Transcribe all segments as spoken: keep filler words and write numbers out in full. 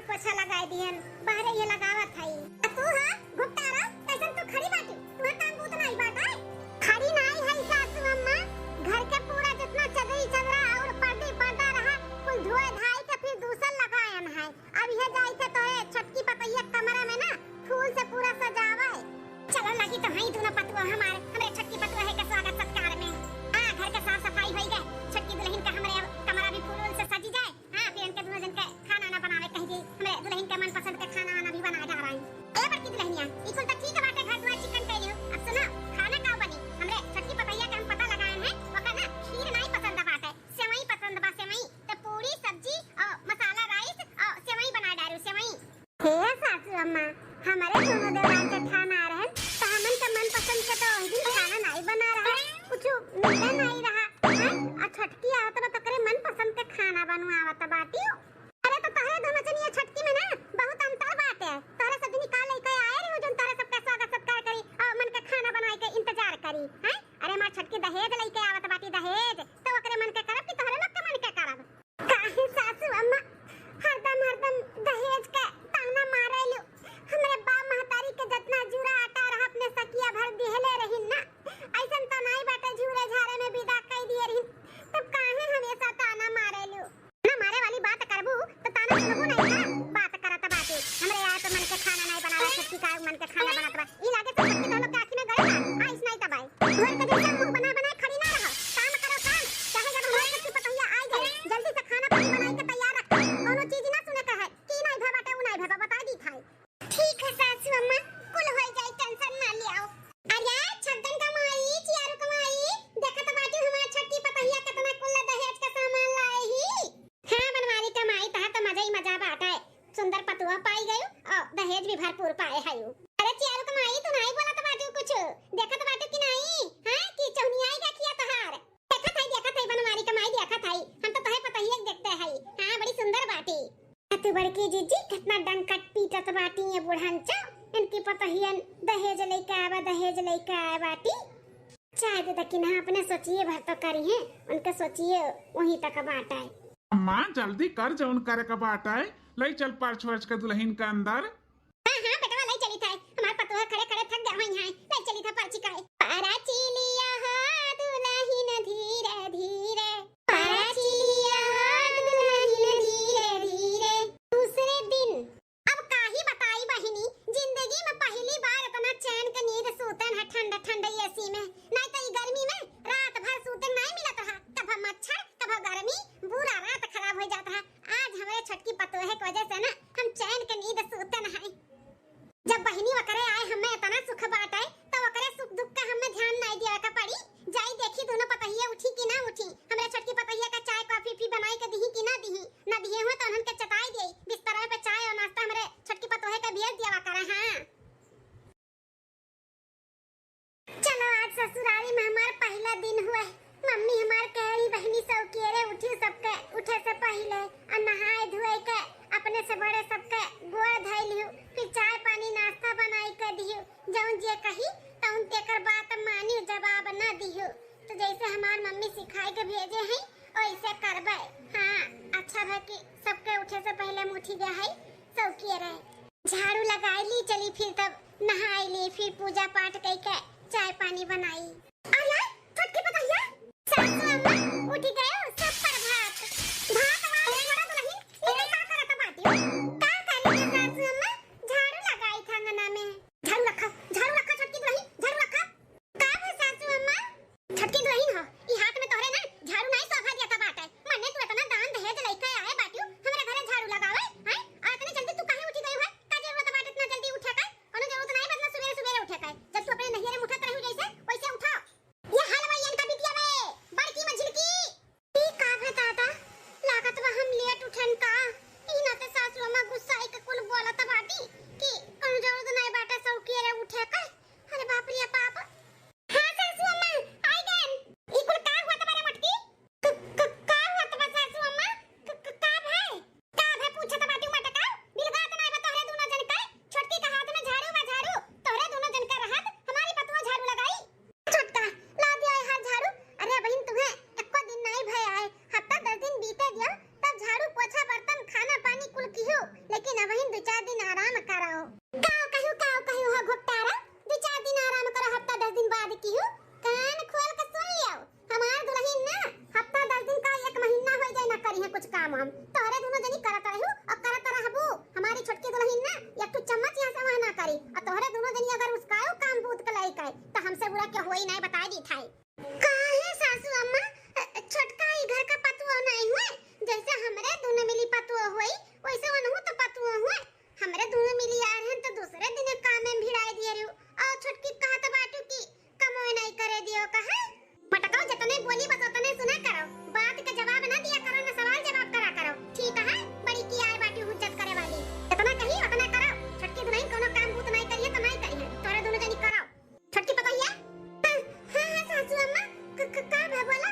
पोछा लगाए दिहन, बाहरे ये लगावत हई। आ तू हा, घुपटारा, कैसन तू खड़ी बाटी? तुहर काम बूत नाई बाटे? खड़ी नाई हई सासू अम्मा, घर के पूरा जितना चदरी चदरा और पर्दी पर्दा रहा, कुल धोए धाई के फिर दूसर लगायन है। अब यह जाई थे तोरे छोटकी पतोहिया के कमरा में ना, फूल से पूरा सजावे। चलो लगी तो हई दोनों पतुआ हमार, हमरे छोटकी पतोहिया के स्वागत सत्कार में। हाँ, घर के साफ सफाई होई गए, छोटकी दुल्हन का हमरे अब कमरा भी फूल उल से सजी जाए। हाँ, फिर इनके दोनों जन के खाना ना बनावे कह दी, हमरे दुल्हन के मनपसंद के खाना वाना भी बना डाराई। ए बड़की दुल्हनिया, ई कुल त ठीक बाटे, घर दुआर चिकन कैली हो। अब सुनो, खाना का बनी? हमरे छोटकी पतोहिया के हम पता लगाए हैं, ओका ना खीर नाई पसंद बाटे, सेवई पसंद बा, सेवई। त पूरी, सब्जी और मसाला राइस और सेवई बना डारू, सेवई। हे सासू अम्मा, हमरे दोनों देवरान जेठान आ रहन, त हमन के मनपसंद के तो ओही दिन खाना नाई बना रहा, कुछ मिले नाई रहा, हैं? आ छोटकी आवत बा त ओकरे मनपसंद के खाना बनवावत बाटी। अरे त तोहरे दोनों जनिया छोटकी में ना बहुत अंतर बाटे। तोहरे सब दिन का लइके आए रही, जोन तोहरे सबका स्वागत सत्कार करी और मन के खाना बनाए के इंतजार करी, हैं? अरे हमार छोटकी दहेज लइके आवत बाटी, दहेज, त ओकरे मन के करब कि तोहरे लोग के मन के करब? काहे सासू अम्मा हरदम, हरदम दहेज के ताना मारेलू? हमरे बाप महतारी के जितना जूरा आटा रहा अपने सकिया भर दिहले रहिन ना, ऐसन त नाई बाटे झूरे झारे में विदा कई दिए रहिन, तब काहे हमेशा ताना मारेलू? ना मारे वाली बात करबू त ताना सुनबू नहीं ना, बात करत बाटे। हमरे आए तो मन के खाना नहीं बनावे, छोटकी का मन के खाना बनत बा। ई लागे सब छोटकी तो लोग के आँखी में गड़े ना, आइस नहीं तबाई। घर के जैसे मुंह बना बनाए खड़ी ना रहो, काम करो काम, चाहे जब हमारे छोटकी पतोहिया आई जाए, जल्दी से खाना पानी बनाए के तैयार रख, कोनो चीज ना सुने कहे, की नहीं भवा बाटे, उ नहीं भवा, बता दी थाई। ठीक है सासू अम्मा, कुल होई जाई, टेंशन ना लियाओ। अरे छगन का माई, चियारू का माई, देखत बाटू हमार छोटकी पतोहिया कितना कुल दहेज का सामान लाए ही। हाँ बनवारी का माई, तहार तो मजा ही मजा बाटे। सुंदर पतोह पाई गयू और दहेज भी भरपूर पाए हयू। अरे चियारू का माई, तू नाई बोलत बाटू कुछ, देखत बाटू कि नाई? हाँ कि चौनियाई गखिया तहार? देखत हई, देखत हई बनवारी का माई, देखत हई, हम तो तोहे पतोहिया के देखते हई। हाँ बड़ी सुंदर बाटी। आ तू बड़की जीजी कितना डंकट पीटत बाटी ये बुढ़ंचा, इनकी पतोहियन दहेज लेके आवा, दहेज लेके आए बाटी। चाहे दे दकिन अपने सोचिए भर तो करी हैं, उनके सोचिए वहीं तक बाटा है। अम्मा जल्दी कर, जौन करे का बाटा है, ले चल पर्च वर्च के दुल्हन के अंदर। हाँ हाँ बेटवा, ले चली था, हमार पतोह खड़े खड़े थक गए हुई हैं, ले चली था पर्ची का। परचिलिया हो दुल्हन धीरे धीरे, परचिलिया हो दुल्हन धीरे धीरे। दूसरे दिन। अब काहे बताई बहिनी, जिंदगी में पहली बार इतना चैन के नींद सूतन है ठंडा ठंडा एसी में, नहीं तो ई गर्मी में रात भर सूते नहीं मिलत रहा, कभा मच्छर कभा गर्मी, पूरा रात खराब हो जात रहा। आज हमरे छोटकी पतोहे के वजह से ना हम चैन के नींद सूतन है। जब बहिनी ओकरे आए हमें इतना सुख बाटे, तो ओकरे सुख दुख का हमें ध्यान नहीं देवे का पड़ी। जाई देखी दोनों पतोहिया उठी कि ना उठी, हमरे छोटकी पतोहिया का चाय कॉफी फी बनाई के दिही कि ना दिही, ना दिहे हुए तो उन्हन के चटाई देई, बिस्तरा पे चाय और नाश्ता हमरे छोटकी पतोहे का भेज दिया करा। हाँ चलो आज ससुरारी में हमार पहला दिन हुए। मम्मी हमार कह रही बहिनी सौकियरे उठी, सबके उठे से पहले और नहाए धोए के अपने से बड़े सबके गोड़ धोए लिहू, फिर चाय पानी नाश्ता बनाई के दिहू। जौन जे कही तौन तेकर बात मानी, जवाब ना दिहू। तो जैसे हमार मम्मी सिखाए के भेजे हैं वैसे करबे। हाँ अच्छा भा कि सबके उठे से पहले हम उठी गए है, सौकियरे। झाड़ू लगाई ली, चली फिर तब नहाई ली, फिर पूजा पाठ कई के चाय पानी बनाई। अरे छोटकी पतोहिया, सासू अम्मा उठी गए, सब पर भात। भात वात छोड़ा दुल्हन, इने का करत बाटी? का करी सासू अम्मा? झाड़ू लगाई था अंगना में। झाड़ू रखा, झाड़ू रखा छोटकी दुल्हन, झाड़ू रखा। का भा सासू अम्मा? छोटकी दुल्हन हो, ई हाथ में तोहरे ना झाड़ू नहीं शोभा देता बाटे। मने तू इतना दान दहेज लेके आए बाटियो, हमरे घरे झाड़ू लगावे, हैं? और इतनी जल्दी तू काहे उठी गई है? का जरूरत बाटे इतना जल्दी उठे का? कोनो जरूरत नहीं, मतलब सुबेरे सुबेरे उठे का। जब तू अपने नैहरे में उठत रही जैसे, वैसे उठो। वैसे वनहु तो पतुआ हुआ, हमरे दुनो मिली आए रहन तो दूसरे दिन काम में भिड़ाई दिए रहू। और छोटकी कहत बाटू कि कमवे नहीं करे दियो कहा। मटकाओ जितने बोली बस उतने सुना करो, बात का जवाब ना दिया करो, ना सवाल जवाब करा करो। ठीक है, बड़ी की आए बाटी हुज्जत करे वाली, जितना कही उतना करो। छोटकी दुल्हन कोनो काम बूत नहीं करिए तो नहीं करिए, तोरे दोनों जनी करो। छोटकी पतोहिया। हाँ, हाँ, हाँ, सासू अम्मा, क-, क-, का भा बोला?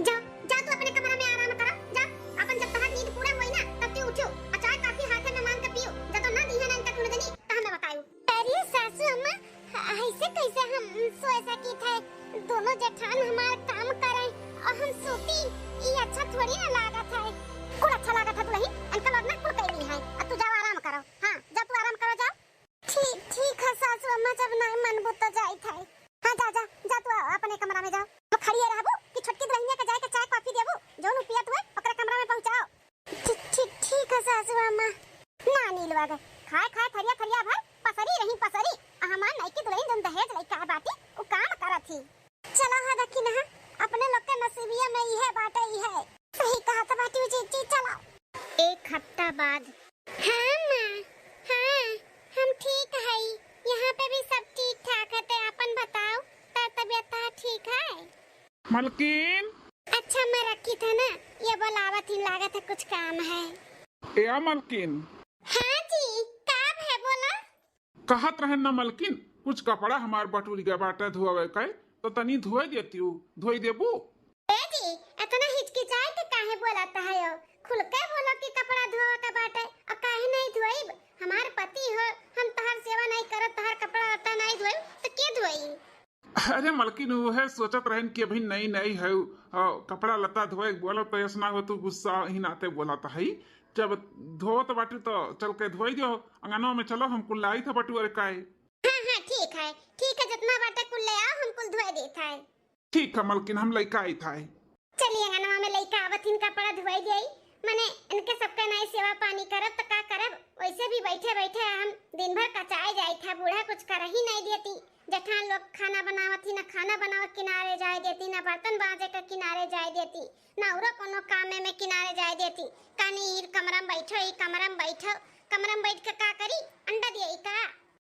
जाओ, जाओ तू अपने कमरा में आराम करो, जाओ। अपन जब तहार नींद पूरा होई ना, तब तू उठो, और चाय काफी हाथे में मांग के पियो। जब तो ना दीहन इनका दुनो जनी, तो हमें बतायो। अरे सासू अम्मा, ह-, ऐसे कैसे हम सोए सकी थे? दोनों जेठान हमार काम करे और हम सूती, ई अच्छा थोड़ी ना लागत है। कुल अच्छा लागत है दुल्हन, इनका लोग ना कुल कैली है। अब तू जाओ आराम करो, हाँ, जा तू आराम करो, जाओ। ठीक, ठीक है सासू अम्मा, जब नहीं मनबू तो जाई थे। हाँ, जा, जा, जा तू अपने कमरा में जाओ। तो खड़िए रहबू कि छोटकी दुल्हनिया के जाए के चाय कॉफी देबू, जौन उ पियत हुए ओकरे कमरा में पहुँचाओ। ठीक, ठीक, ठीक है सासू अम्मा। ना नीलवा गए, खाए खाए थरिया थरिया भर पसरी रही पसरी। आ हमार नईकी दुल्हन जौन दहेज लइका है बाटी, उ काम करत ही। चलो हा दखिनहा, अपने लोग के नसीबिया में इहे बाटे इहे। सही कहत बाटी जीजी, चलो। एक हफ्ता बाद। हाँ माँ, हाँ, हम ठीक हई। यहाँ पे भी सब ठीक ठाक है, ते आपन बताओ, तार तबियत तार ठीक है? मलकिन। अच्छा, मैं रखी था ना, ये बोलावत ही, लागत है कुछ काम है। ए आ मलकिन। हाँ जी, का है बोला? कहत रहन ना मलकिन, कुछ कपड़ा हमार बटुरिया बाटे धोवे के, तो तनी धोए देतिउ, धोई देबू? ए जी, इतना हिचकिचाए के काहे बोलत है हो? खुल के बोलो कि कपड़ा धोवे के बाटे, और काहे नहीं धोइब? हमार पति हो, हम तहार सेवा नहीं करब, तहार कपड़ा लत्ता नहीं धोइब, तो के धोई? अरे मलकिन, उहे सोचत रहन कि अभी नई नई है, अ, कपड़ा लत्ता धोए के बोलब तो ऐसना हो तू गुस्सा ही नाते बोलत है। जब धोवत बाटू तो चल के धोई दियो, अंगनवा में चलो, हम कुल लाई था बटुअर काए। हाँ, हाँ, ठीक है, ठीक है, जितना बाटे कुल ले आओ, हम कुल धोए देत है। ठीक है मलकिन, हम लइका आई था। चलिए अंगनवा में लइका आवत हिन, कपड़ा धोए दिए, मने इनके सबके नहीं सेवा पानी करब तो का करब? वैसे भी बैठे बैठे हम दिन भर कचाए जाए था, बूढ़ा कुछ कर ही नहीं देती। जेठान लोग खाना बनावत ही, ना खाना बनावे किनारे जाए देती, ना बर्तन बाजे के किनारे जाए देती, ना औरो कोनो काम में किनारे जाए देती। कहनी, "ई कमरा में बैठो, ई कमरा में बैठो।" कमरा में बैठ के का करी? अंडा दिए ई का?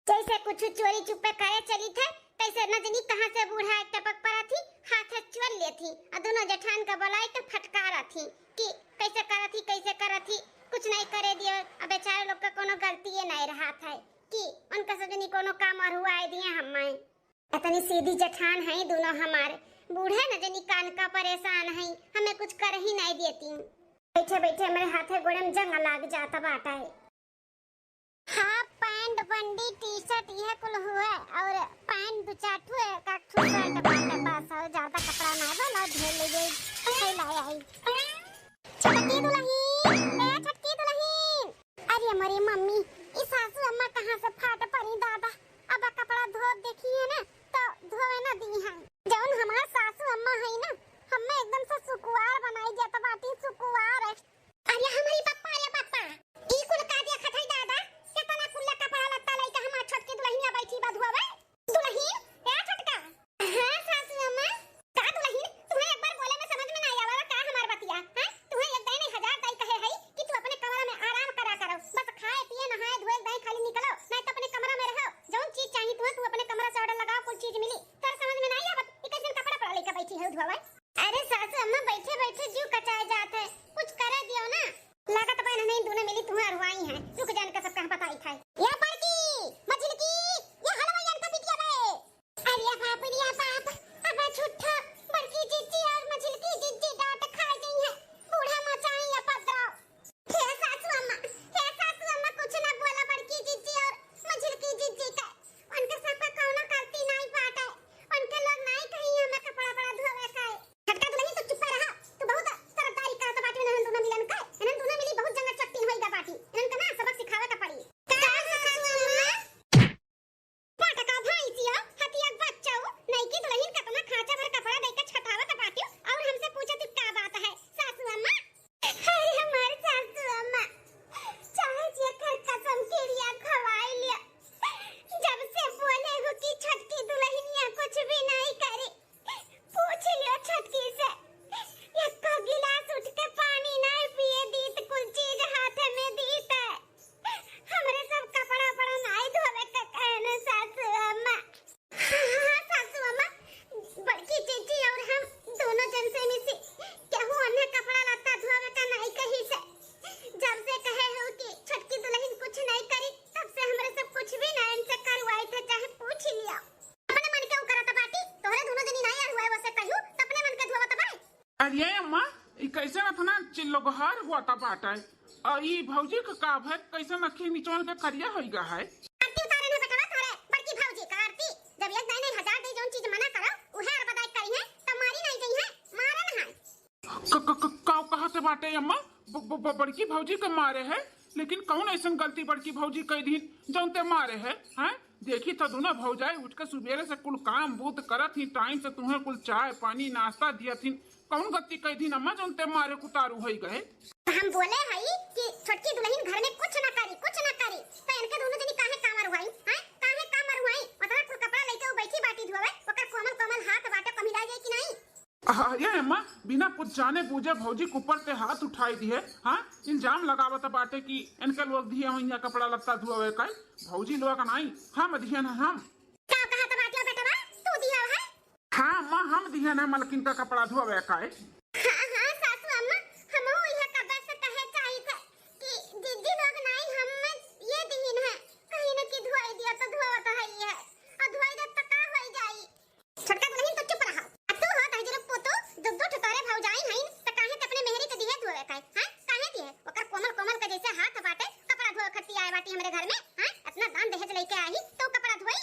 जैसे कुछ चोरी चुप्पे करे चली थे, तैसे न जनी कहाँ से बूढ़ा एक टपक पड़ा थी, हाथ से चोर ले थी, और दोनों जेठान का बुलाए के फटकारा थी कि कैसे करत ही, कैसे करत ही, कुछ नहीं करे दिए। अब बेचारे लोग का कोनो गलती ये नहीं रहा था कि उनका सब जनी कोनो काम और हुआ दिए हम माए। इतनी सीधी जेठान है दोनों हमारे। बूढ़े न जनी कान का परेशान है, हमें कुछ कर ही नहीं देती। बैठे बैठे हमारे हाथे गोड़े में जंग लाग जाता बाटा है। हाफ पैंट, बंडी, टी शर्ट, यह कुल हुए और पैंट दो चार ठो है, का ठो शर्ट बाटे बस, और ज्यादा कपड़ा नहीं बा, लो ढेर ले जाई, ले लाए आई। छोटकी दुल्हन, ए छोटकी दुल्हन, अरे हमारी मम्मी, ई सासू अम्मा कहाँ से फाट पड़ी दादा, अब कपड़ा धोत देखी है ना, तो धोवे ना दी है। जौन हमार सासू अम्मा है ना, हमें एकदम से सुकुवार बनाई देत बाटी, सुकुवार। अरे हमारी पप्पा, अरे पप्पा, ई कुल का देखत है दादा? केतना कुल कपड़ा लत्ता लइके हमार छोटकी दुल्हनिया बैठी बा धोवे। दुल्हन, ए छोटका। हाँ सासू अम्मा। का दुल्हन, तुम्हें एक बार बोले में समझ में नहीं आवा का हमार बतिया, हैं? तुम्हें एक दाई नहीं हजार दाई कहे है कि तू अपने कमरा में आराम करा करो, बस खाए पिए अरे अम्मा, ई कैसे अतना चिल्लोगहार हुआ था बाटे? और ई भौजी का का भय, कैसे अखी निचोड़ के करिया होई गा है? आरती उतारे ना बेटवा तोरे बड़की भौजी का आरती। जब एक दाई नहीं हजार दाई जौन चीज मना करो, उहे अरबदाई करी है, तो मारी नहीं गई है, मारे ना है। क-, क-, क-, का कहत बाटे अम्मा? ब-, ब-, ब-, बड़की भौजी के मारे है, लेकिन कौन ऐसन गलती बड़की भौजी कई दीन जौन ते मारे है, हैं? देखी तो दोनों भौजाई उठ के सुबेरे से कुल काम बूत करत ही, टाइम से तुम्हें कुल चाय पानी नाश्ता दियत ही, कौन गलती कई दीन अम्मा जौन ते मारे कुतारू होई गए? तो हम बोले हई कि छोटकी दुल्हन घर में कुछ ना करी, कुछ ना करी, तो इनके दोनों जनी काहे काम अरुआई, हैं? काहे काम अरुआई? मतलब कुल कपड़ा लेके वो बैठी बाटी धोवे, ओकर कोमल कोमल हाथ बाटे, कमिला जाए कि नहीं? आह, ये अम्मा, बिना कुछ जाने बूझे भौजी के ऊपर ते हाथ उठाई दिए, हाँ? इल्जाम लगावत बाटे कि इनके लोग दिए होइया कपड़ा लत्ता धोवे का। भौजी लोग नाई, हम दिहन है, हम। का कहत बाटियो बेटवा, तू दिया है? हाँ अम्मा, हम दिहन है मलकिन का कपड़ा धोवे का। हाँ, हाँ, सासू अम्मा, हमहू इहे कब्बे से कहे चाहित है कि दीदी लोग नाई, हम ये दिहिन है, कहीं न कि धोई दिया तो धोवत है ये, और धोई दे तो का होई जाई? छोटका दुल्हन तो चुप रहा। आ तू हो दहिजरू पोतो, दू दू ठो तोरे भौजाई हईन, त काहे ते अपने मेहरी के दिहे धोवे काहे? हैं? काहे दिहे? ओकर कोमल कोमल के जैसे हाथ बाटे, कपड़ा धोवे खती आए बाटी हमरे घर में, हैं? इतना दान दहेज लेके आई, तो कपड़ा धोई?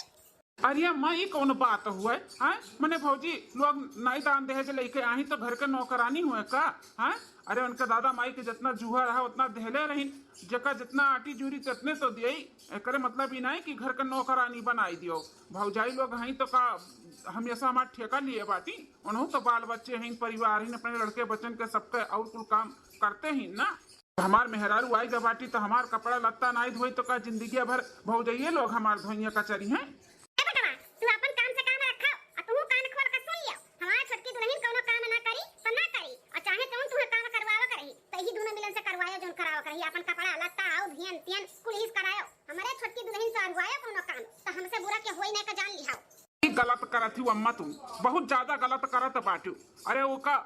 अरे अम्मा, ई कौन बात हुए, हैं? मने भौजी लोग नाई दान दहेज लेके आई तो घर के नौकरानी हुए का, हैं? अरे उनके दादा माई के जितना जूहा रहा उतना देहले रही, जेका जितना आटी जूरी तितने तो दियई। एकरे मतलब ई नाई कि घर के नौकरानी बनाई दियो। भौजाई लोग हईं तो का हमेशा हमार ठेका लिए बाटी? उनहू तो बाल बच्चे हईं, परिवार हईं, अपने लड़के बच्चन के सबके और कुल काम करते ही ना। हमार मेहरारू आई गा बाटी तो हमार कपड़ा लत्ता नाई धोई तो का जिंदगी भर भौजाइये लोग हमार धोइया कचरी हैं? ए बेटवा, तू अपन काम से काम रखा, आ तू कान खोल के सुन लियो। हमार छोटकी दुल्हन कौनो काम ना करी तो ना करी, और चाहे जौन तुहे काम करवावे के रही तो यही दोनों मिलन से करवायो, जौन करावे के रही, अपन कपड़ा लत्ता और धियन तियन कुल हीस करायो। हमारे छोटकी दुल्हन से अरुआयो कौनो काम तो हमसे बुरा के होई ना का जान लिहाओ। ई गलत करत हू अम्मा, तू बहुत ज्यादा गलत करत बाटू। अरे ओका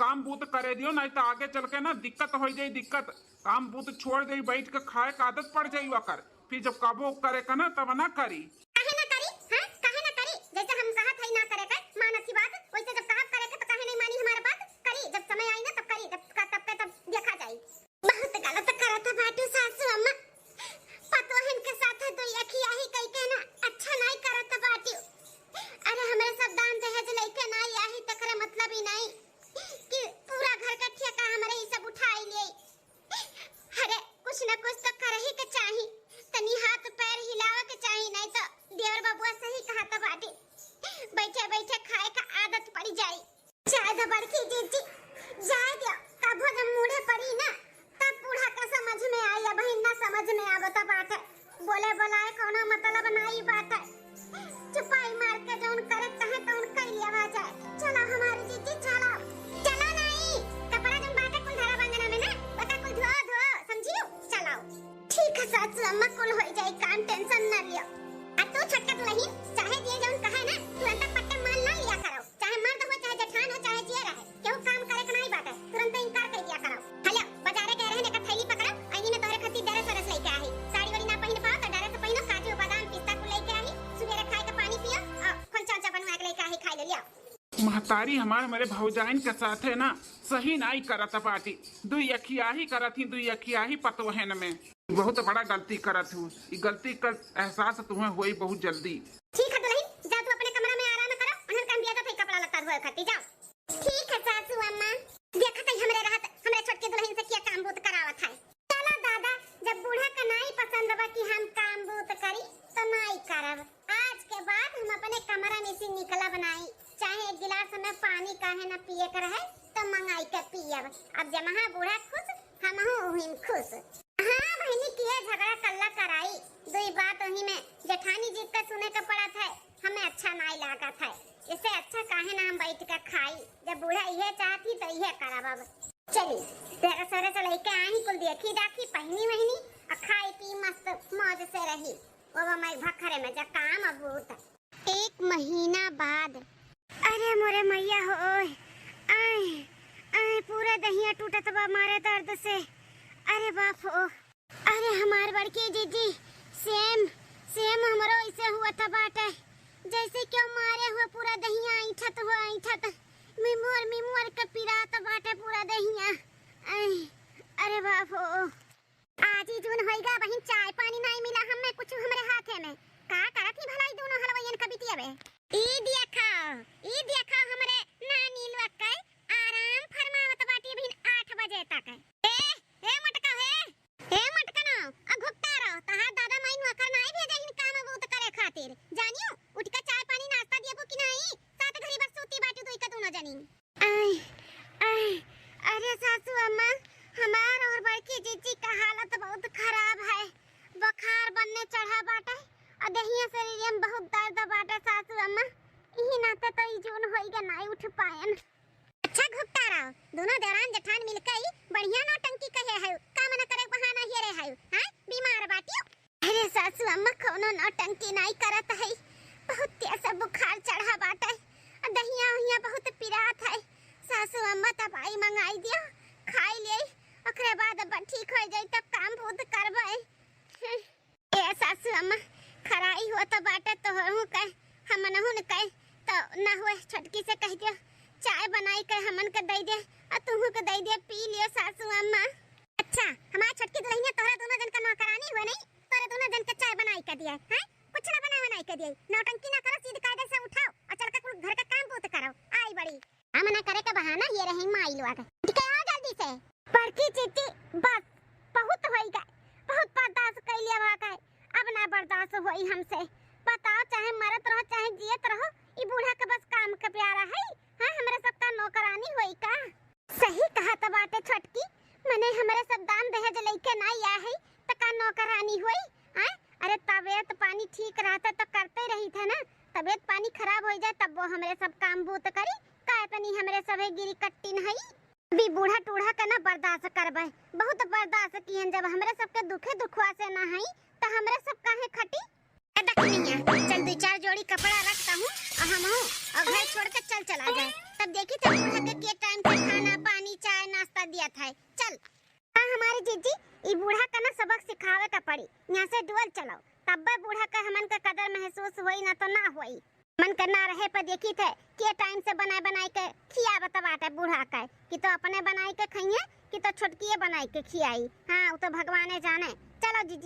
काम बूत करे दियो, नहीं तो आगे चल के ना दिक्कत हो जाई, दिक्कत। काम बूत छोड़ दे, बैठ के खाए का आदत पड़ जाई ओकर। फिर जब कबो करे का ना तब ना करी। काहे ना करी? हाँ, काहे ना करी? जैसे हम कहत हई ना करे के, मानत ही बात, वैसे जब कहब करे के तो काहे नहीं मानी हमार बात? करी, जब समय आई ना तब करी, जब का तब के तब देखा जाई। बहुत गलत करत बाटू सासू अम्मा, पतोहन के साथ दुई अखियाही कई के ना अच्छा नाई करत बाटू। अरे हमरे सब दान दहेज लेके नाई आई, तकरे मतलब ही नाई कि पूरा घर का ठेका हमरे ही सब उठाई लिए। अरे कुछ न कुछ तो करही के चाही, तनी हाथ पैर हिलावे के चाही, नहीं तो देवर बबुआ सही कहत बाटी, बैठे बैठे खाए का आदत पड़ जाई। जाए दो बड़की जीजी, जाए दो, तब जब मूड़े पड़ी ना, तब बूढ़ा के समझ में आई, अबहिन ना समझ में आवत बाटे। बोले बोलाए कौनो मतलब नाई बाटे। चुपाई मार के जौन करे तहे तौन कर लिया जाए। चलो हमारी जीजी, चलो। चलो नाई, कपड़ा जौन बाटे कुल धरा अंगना में ना, ओका कुल धो, धो, समझियो? चलो। ठीक है सासू अम्मा, कुल होई जाई काम, tension ना लियो। आ तू छोटका दुल्हन, चाहे जे जौन कहे ना, तुरंत पट्टे मान ना लिया करो। चाहे मर्द हो, चाहे जेठान हो, चाहे जे रहे, केहू काम करे के नाई बाटे, तुरंत इनकार कर दिया करो। हेलो, बाजारे गए रहे, एकर थैली पकड़ो, अइनी में तोहरे खातिर ढेरे सरस लेके आई। साड़ी वाड़ी ना पहिन पाओ तो ढेरे से पहिनो, काजू, बादाम, पिस्ता कुल लेके आई। सुबेरे खाए के पानी पियो और खोलचा उलचा बनवा के लेके आई, खाए ले लियो। महतारी हमार हमरे भौजाइन के साथे ना सही नाई करत बाटी। दुई अखियाही करत ही, दुई अखियाही पतोहन में। बहुत बड़ा गलती करत हूँ। ई गलती का एहसास तुम्हें होई बहुत जल्दी। ठीक है दुल्हन, जा तू अपने कमरा में आराम करो, उन्हन का हम भेजत हई कपड़ा लत्ता धोए खातिर, जाओ। ठीक है सासू अम्मा। देखत हई हमरे रहत, हमरे छोटकी दुल्हन से क्या काम बूत करावत है। चलो दादा, जब बूढ़ा का नाई पसंद बा कि हम काम बूत करी, तो नाई करब। आज के बाद हम अपने कमरा में से निकलब नाई, चाहे एक गिलास हमें पानी काहे ना पिए के रहे, तो मंगाई के पियब। अब जमहा बूढ़ा खुश, हमहू उहिन खुश। हाँ बहिनी, किए झगड़ा कल्ला कराई, दुई बात वही में जेठानी जी के सुने के पड़त है, हमें अच्छा नाई लागत है। इससे अच्छा काहे ना हम बैठ के खाई, जब बूढ़ा इहे चाहती तो इहे करब। अब चली, तेरे सरे से लेके आई कुल देखी दाखी, पहिनी वहिनी, और खाई पी मस्त मौज से रही। वो मैं भखरे में जा काम अब बूत। एक महीना बाद। अरे मोरे मैया हो, आए, आए, पूरा दहिया टूटत बा मारे दर्द से। अरे बाप हो, अरे हमार बड़की जीजी, same, same हमरो ऐसे हुआ था बाटे, जैसे क्यों मारे हुए पूरा दहिया ऐंठत हुआ, ऐंठत। मिमुअर मिमुअर के पिरात बाटे पूरा देहिया। ऐ, अरे बाप हो। आज ही जून होइगा, बहिन, चाय पानी नाई मिला हमें कुछ हमरे हाथे में। का करत ही भलाई दोनों हलवैयन का बिटिया बे? ई देखा, ई देखा हमरे नानी लोग के आराम फरमावत बाटी बहिन आठ बजे तक। ए, ए मोटका हे, ए मोटका ना, आ घुपटा रहो, तहार दादा माई नौकर नाई भेजे हिन काम बूत करे खातिर। जानियो, उठ के चाय पानी नाश्ता दियबू कि नाई? सात घड़ी भर सूती बाटी दुई का दोनों जनी। आय, आय, अरे सासू अम्मा, हमार और बड़की जीजी का हालत बहुत खराब है। बुखार बनने चढ़ा बाटे, और देहिया शरीर में बहुत दर्द बाटे सासू अम्मा। इही नाते तो ई जून होइगा नाई उठ पायन। अच्छा घुपटा रहो, दोनों देवरान जेठान मिलके ही बढ़िया नौटंकी कहे है, काम न करे बहाना हेरे है, हाँ? बीमार बाटियो। अरे सासू अम्मा कौनो नौटंकी नाई करत है, बहुत तेज से बुखार चढ़ा बाटे, दहिया उहिया बहुत पिरात है। सासू अम्मा दवाई मंगाई दिया, खाई ले, ओकरे बाद अब ठीक हो जाई तब काम बूत करबे। ए सासू अम्मा, खराई होत बाटे तोहू के, हमनहू के, तो ना हुए छोटकी से कह दियो, चाय बनाई के हमन के दे दे, आ तुहू के दे दे, पी लियो सासू अम्मा। अच्छा, हमार छोटकी दुल्हनिया तोहरा दोनों जन का नौकरानी हुए नहीं, तोहरा दोनों जन के चाय बनाई के दिए, हैं? कुछ ना बनाए बनाई के दिए, नौटंकी ना करो, सीध कायदे से उठाओ और चल के कुल घर का काम बूत करो। आई बड़ी, हम ना करे का बहाना हेरे है माई लोग। उठ के आओ जल्दी से। बड़की जीजी, बस बहुत होई गए, बहुत बर्दाश्त कर लिया हुआ गए, अब ना बर्दाश्त होई हमसे। बताओ, चाहे मरत रहो चाहे जियत रहो, ई बूढ़ा के बस काम के प्यारा है। हाँ, हमरे सबका नौकरानी होई का? सही कहत बाटे छोटकी, मने हमरे सब दान दहेज लइके ना आया है, त का नौकरानी होई? हाँ? अरे तबियत पानी ठीक रहते तो करते रही थे ना, तबियत पानी खराब हो जाए तब वो हमरे सब काम बूत करी। का इतनी हमरे सभे गिरी कट्टिन हई? अभी बूढ़ा टूढ़ा के ना बर्दाश्त करबे, बहुत बर्दाश्त किहन। जब हमरे सबके दुखे दुखवा से ना हई, त हमरे सब काहे खटी? ए दखनिया, चल दू चार जोड़ी कपड़ा रखता हूँ और हम हूँ और घर छोड़ के चल चला जाए। तब देखी थे बूढ़ा के, के टाइम से खाना पानी चाय नाश्ता दिया था। चल। हाँ हमारी जीजी, ई बूढ़ा का ना सबक सिखावे का पड़ी। यहाँ से डुअल चलो, तब्बे बूढ़ा का हमन का कदर महसूस होई, ना तो ना होई। मन के ना रहे पर देखी थे के टाइम से बनाए बनाए के खियावत बाटे बूढ़ा के, कि तो अपने बनाए के खइए कि तो छोटकिए बनाए के खियाई। हाँ, वो तो भगवाने जाने। चलो जीजी।